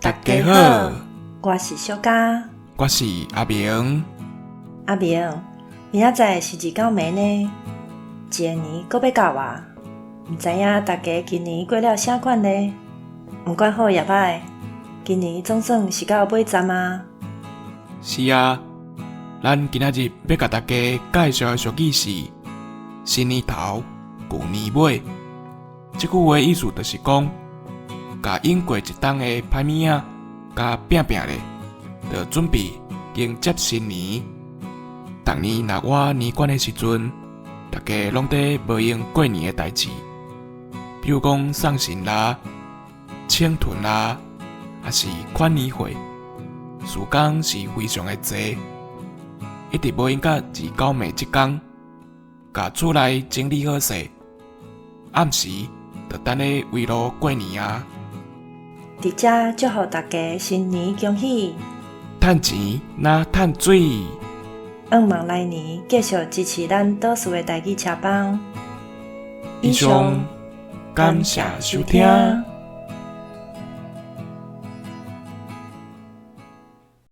大家好，我是小嘉，我是阿明。阿明，明仔載是二九暝呢，一个年閣欲到啊，毋知影大家今年過了啥款呢？毋管好抑歹，今年總算是到尾站啊。是啊，咱今仔日欲共大家介紹的俗語是“新年頭，舊年尾”。這句話意思就是講，共飲過一冬的歹物仔，共拚拚咧，就準備迎接新年。逐年若倚年關的時陣，大家攏佇無閒過年的代誌，比如講送神啦、請屯啦，抑是款年會，時間是非常的濟，一直無閒到二九暝這工，共厝內整理好勢，暗時就等咧圍爐過年啊！佇遮祝福大家新年恭喜，趁錢若趁水，向望來年繼續支持咱島嶼的台語車幫。以上，感謝收聽。